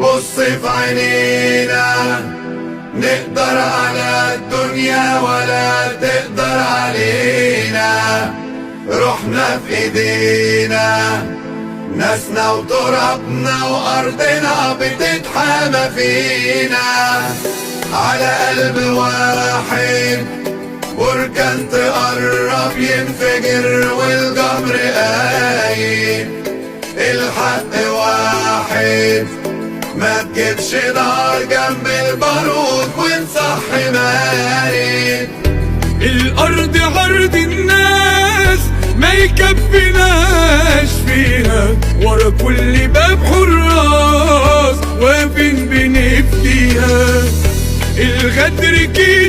بص في عينينا، نقدر على الدنيا ولا تقدر علينا. روحنا في ايدينا، ناسنا وترابنا وارضنا بتتحامى فينا. على قلب واحد، بركان تقرب ينفجر والجمر قايد. الحق واحد، ما تجيبش نار جنب البارود ونصح مارد. الأرض عرض الناس ما يكفيناش فيها، ورا كل باب حراس واقفين بنفديها. الغدر كيلو.